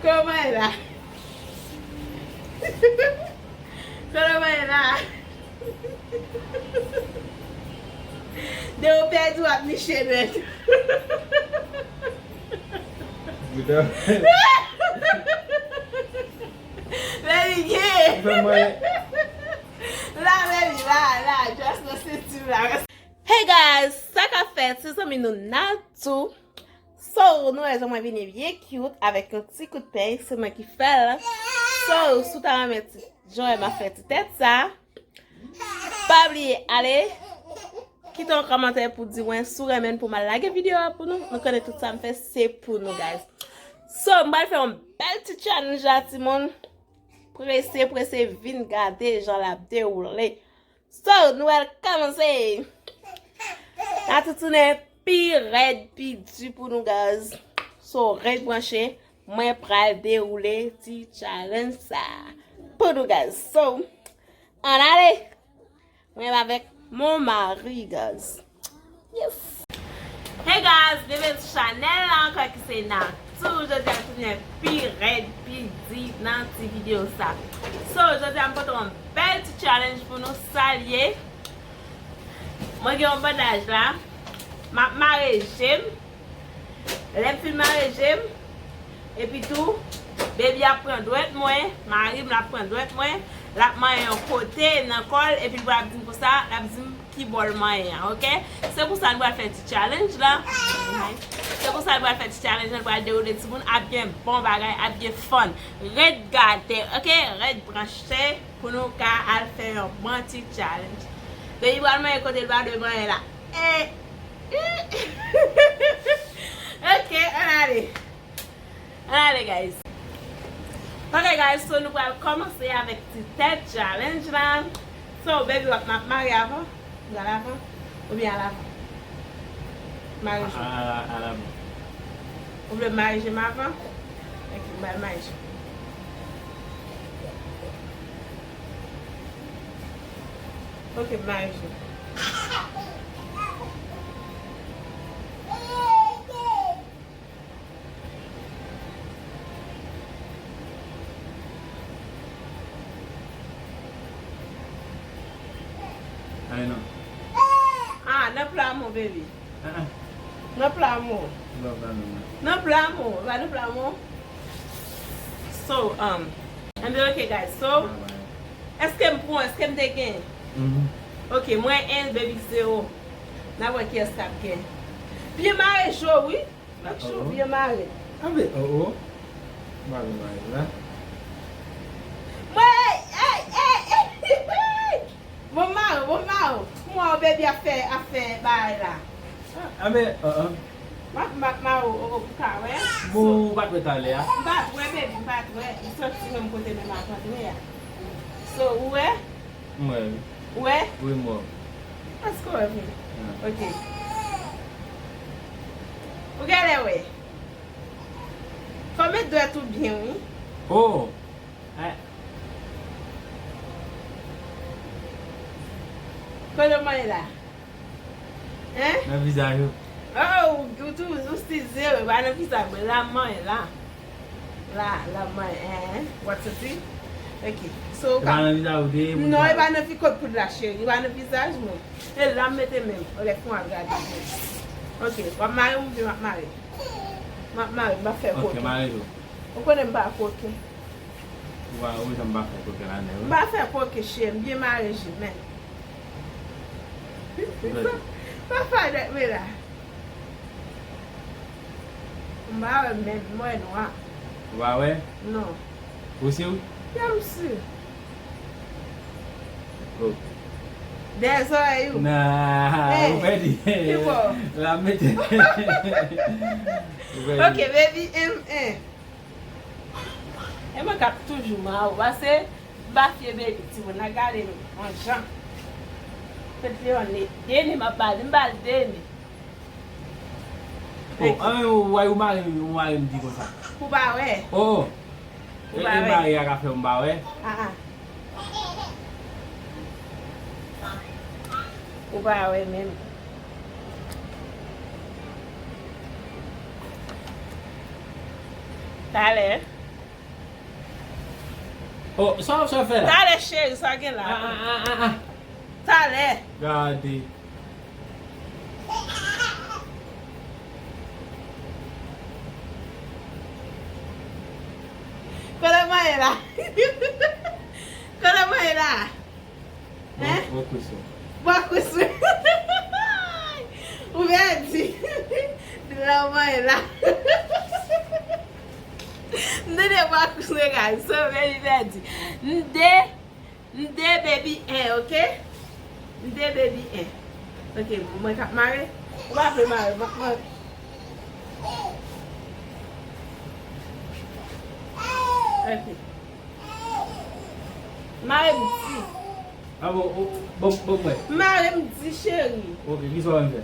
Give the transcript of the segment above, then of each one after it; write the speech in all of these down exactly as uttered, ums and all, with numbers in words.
Kòman e la? Kòman e la? De ou pèdi w ap niche dwèt. Bouda. Lè li gen. Fè mwen. La, baby, la, la, just nan senti la. Hey guys, sa k ap fèt? Se zanmi nou Natou. So, nou wè jan mwen vini byen cute avèk yon ti kout peny, se mwen ki fè l. So, si w ta renmen ti, jan mwen fè ti tèt sa, pa bliye ale kite yon kòmantè pou di mwen si w renmen pou m al lage videyo a pou nou. Nou konnen tout sa m fè se pou nou, guys. So, m pral fè yon bèl ti challenge la, timoun. Prese, prese, vin gade jan l ap dewoule. So, nou al kòmanse. N a tou tounen pi rèd, pi di pou nou, guys. So, ret branche, mwen pral dewoule ti challenge sa pou nou, guys. So, ann ale. Mwen avèk mon mari, guys. Yes. Hey guys, byenveni sou chanèl la ankò ki se Natou. Jodi a tounen pi rèd, pi di nan ti videyo sa. So, jodi a m pote yon bèl ti challenge pou nou. Sa l ye? Mwen gen yon bandaj la. M ap mare je m. Lè m fin mare je m, epi tou, baby ap pran dwèt mwen, mari m l ap pran dwèt mwen, l ap manyen yon kote nan kò l, epi l ap di m konsa, l ap di m ki bò l manyen an, oke? Se pou sa nou pral fè ti challenge la. Se pou sa nou pral fè ti challenge la, nou pral dewoule timoun, ap gen bon bagay, ap gen fun. Ret gade, oke? Ret branche pou nou ka al fè yon bon ti challenge. Baby pral manyen kote l pa dwe manyen la. Eh. Ok, ann ale. Ann ale, guys. Ok, guys, so nou pral kòmanse avèk ti tèt challenge la. So, baby, w ap, m ap mare avan? M pral avan? Oubyen al avan? Mare je m. Al, al, al avan. Ou vle m mare je m avan? Ok, m pral mare je m. Ok, m mare je m. Ale non. Ah, nan plan mwen, baby. Ah, ah. Nan plan mwen. Nan plan mwen. Nan plan mwen. Pa nan plan mwen. So, um, enben, ok, guys. So, èske m pran, èske m te gen? Mhm. Ok, mwen en, baby zewo. N a wè kiyès k ap gen. Byen mare je w, wi. Fòk je w byen mare. Anben, oh, oh. Mare, mare, la. Mwen, ey, ey, ey, ey. Bon, mare, bon, mare. Kouman w baby ap fè, ap fè bagay la? Ah, anben, oh, oh. M ap, m ap mare w, oh, oh, pou ka wè. Bon, ou pa t wè talè a? M pa t wè, baby, m pa t wè. M soti menm kote menm avanyè a. So, ou wè? M wè, wi. Ou wè? Wi, m wè. Èske w wè vre? Ah. Ok. Ou genlè wè. Fò w met dwèt ou byen, wi. Oh! Ah. Kote w manyen la? Hein? Nan vizaj ou. Oh, ou, ou tou, ou still zewo, pa nan vizaj mwen, la m manyen la. La, la m manyen, hein, hein. W ap santi? Ok. So, ou ka. E pa nan vizaj ou te ye pou. Non, e pa nan vi-, kot poud la, cheri. E pa nan vizaj mwen. E la m mete men m. Ok, fè w ap gade. Ok, w ap mare m oubyen m ap mare? M ap mare, m pa fè koke. Ok, mare tou. Ou konnen m pa koke. Ou pa, ou bezwen m pa fè koke la, nèg, wi. M pa fè koke, cheri, m byen mare je m, men. Papa dèk mwen la. M pa wè menm, m wè nwa. Ou pa wè? Non. Ou si w? Ya, m si. Oh. Dèyè zòrèy ou? Nan, ou pèdi. Ki bò? La m mete. Ou pèdi. Ok, baby, M en. E mwen k ap toujou mare w, pase m pa fye baby, timoun nan gade m yon jan. Pèt li yon ne, de ne m ap ba li, m ba l de ne. Oh, an, ou wè, ou mare m, ou mare m di konsa. Pou pa wè. Oh, oh. Ou pa wè. E mare a ka fè m pa wè. Ah, ah. Ou pa wè menm. Talè. Oh, sa w ap fè la? Talè, cheri, sa gen la? Ah, ah, ah, ah, ah. Talè. Gade. Kote mwen ye la? Kote mwen ye la? Hein? Bò kous ou. Bò kous ou. Ou pèdi. Kote mwen ye la? M tande bò kous ou, guys. So, baby pèdi. M de M de baby en, ok? M de baby en. Ok, mwen k ap mare. Ou pa vle mare, mwen, mwen. Ok. Mare m di. Ah bon, oh, bon, bon, mwen. Mare m di, cheri. Ok, kisa w fè?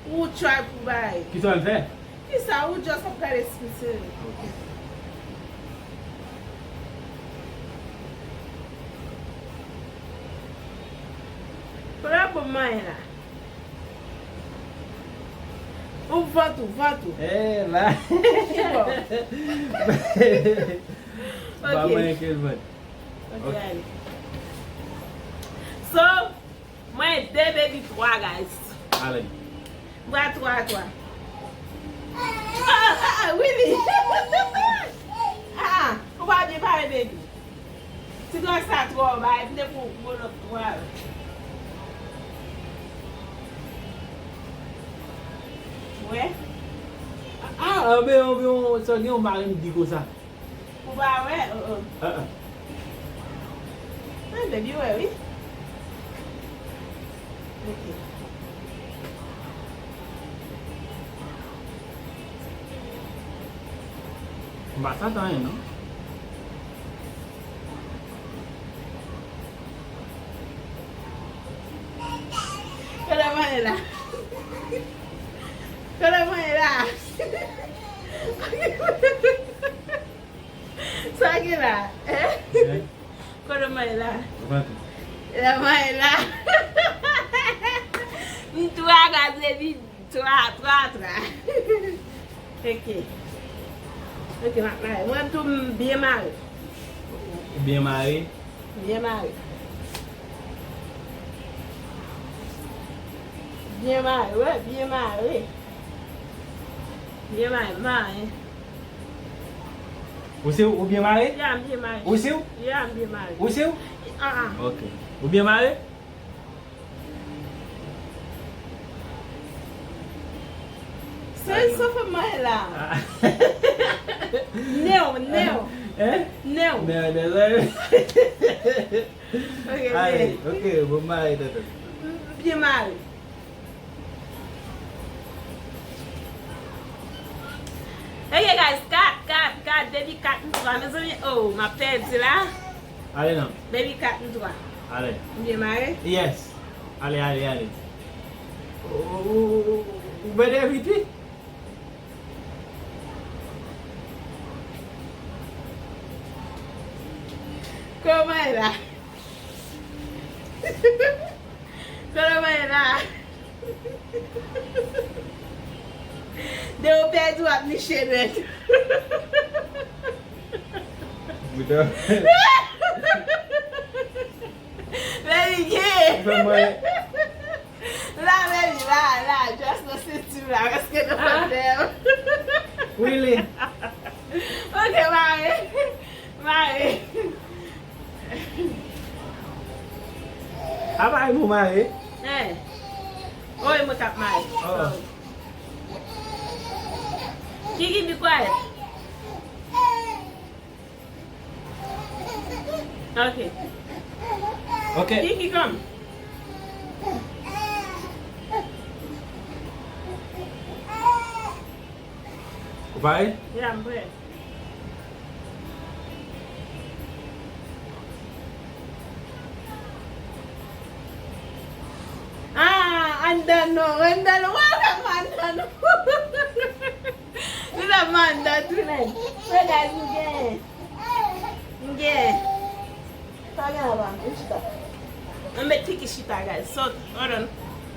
Ou try pou bay. Kisa w fè? Kisa ou just ap gade sou seri? Ok. Kote w ap ban m manyen la? Ou vant ou, vant ou. Eh, la. Ki bò? Ba manyen ke l vant. Ok, ok, ale. So, mwen de baby twa, guys. Ale. Bra twa, twa. Ah, ah, ah, Willy. Ah, ah, ou pa byen pale, baby. Ti gras sa twò ba, e vle pou gwo lòt twa. Wè. Ah, ah, anben, anben, sa gen yon mari m di konsa. Ou pa wè? Oh, oh. Ah, ah. Ah, baby, wè, wi. Ok. M pa santi anyen, non. Kote mwen ye la? Kote mwen ye la? Sa gen la? Eh? Eh? Kote mwen ye la? Ou pa tou. Kote mwen ye la? M twa gaze vide. Twa, twa, twa. Ok. Ok, m ap mare. Mwen tou m byen mare. Ou byen mare? Byen mare. Byen mare, wè, byen mare. Byen mare, mare. Ou si w byen mare? Ya, m byen mare. Ou si w? Ya, m byen mare. Ou si w? Ah, ah. Ok. Ou byen mare? Se sa fè m mare la. Ah. Nèw, nèw. Hein? Nèw. Nèw, nèw, nèw. Ok, ale, ok, bon mare, tonton. Byen mare. Ok, guys, kat, kat, kat, baby kat, m twa, mezanmi, oh, m ap pèdi la. Ale non. Baby kat, m twa. Ale. M byen mare? Yes. Ale, ale, ale. Ou, ou, ou, ou bède vit, wi. Kòman e la? Kòman e la? De ou pèdi w ap niche nèt. Bouda. Baby, gen. Fè mwen. La, baby, la, la, just nan senti la, paske nou fè m. Really? Ok, mare. Mare. Apa e mou mare? Eh. Oh, e mwen k ap mare. Oh. Sorry. Kiki, be quiet. Ok. Ok. Kiki, come. Ou pare? Yeah, I'm ready. Ah, anndan non, anndan non. Welcome, anndan non. Nou la manda tou nèg. So, guys, nou gen. Nou gen. Sa gen anba, nou chita. Nou met Kiki chita, guys. So, hold on.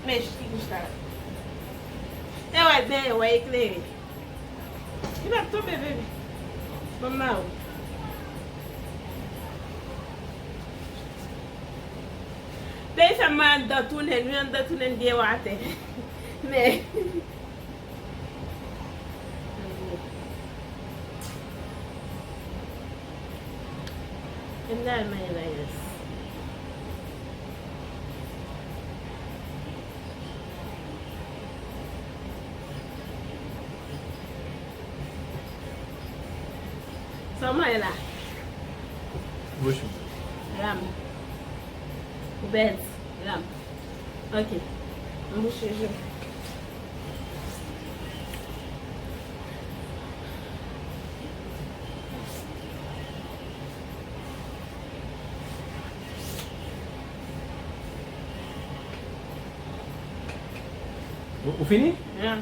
Met Kiki chita. E wè, ben, wè, eklere. Li pa tonbe, baby. Bon, ma ou. Baby fè m mwen anndan tounen, wi, anndan tounen byen atè. Men. Ann al manyen la, yes. Sa w manyen la? Bouch mwen. Ram. Ou pèdi. Ram. Ok. M bouche je. Ou, ou fini? Ya.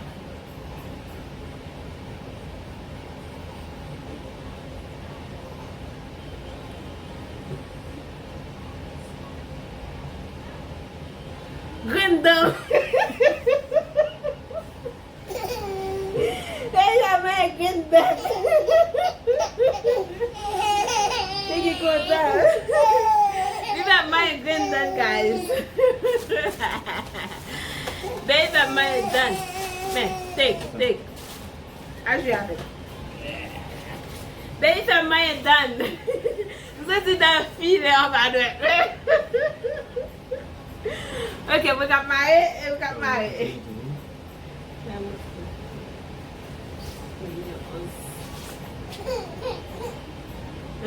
Grenn dan. Deja manyen grenn dan. Li ki kontan. Li pa manyen grenn dan, guys. Baby pa manyen dan. Men, take, take. Al jwe avè l. Baby fè m manyen dan. M santi dan file anba dwèt mwen. Ok, mwen k ap mare, e mwen k ap mare.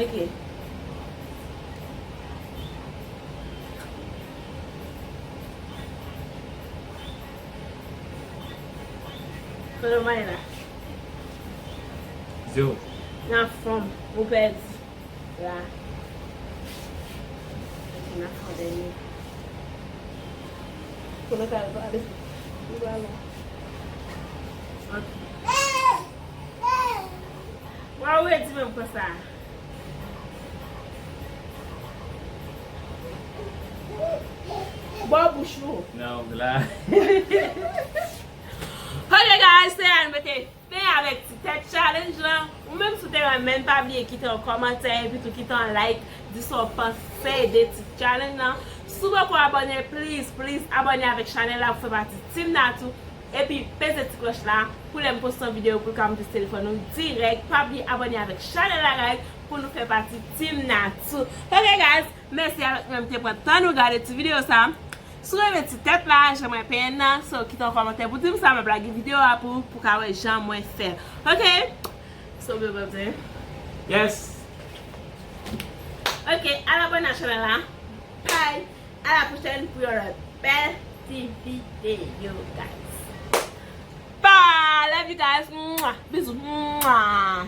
Ok. Kote w mare la? Zewo. Nan fon, ou pèdi. La. Epi n ap fè dènye. Pou nou ka al pale. Nou pale. Ok. Wa ou redi menm konsa. Bò bouch ou. Non, la. Ok, guys, se la nou mete fen avèk ti tèt challenge lan. Ou menm si w te renmen l, pa bliye kite yon kòmantè, epi tou kite yon like, di sa w panse de ti challenge lan. Si w poko abòne, please, please, abòne avèk chanèl la pou fè pati Team Natou. Epi peze ti klòch la pou lè m poste yon videyo pou l ka monte sou telefòn ou dirèk. Pa bliye abòne avèk chanèl la, guys, pou nou fè pati Team Natou. Ok, guys, mèsi avèk nou menm ki te pran tan nou gade ti videyo sa. Si w renmen ti tèt la, jan mwen penyen l nan, so kite yon kòmantè pou di m sa, m ap lage videyo a pou, pou ka wè jan mwen fè l. Ok? So, bebe, bebe. Yes. Ok, al abòne a chanèl la. Bye. A la pwochèn pou yon lòt bèl ti videyo, guys. Bye. Love you guys. Mwah. Bisous. Mwah.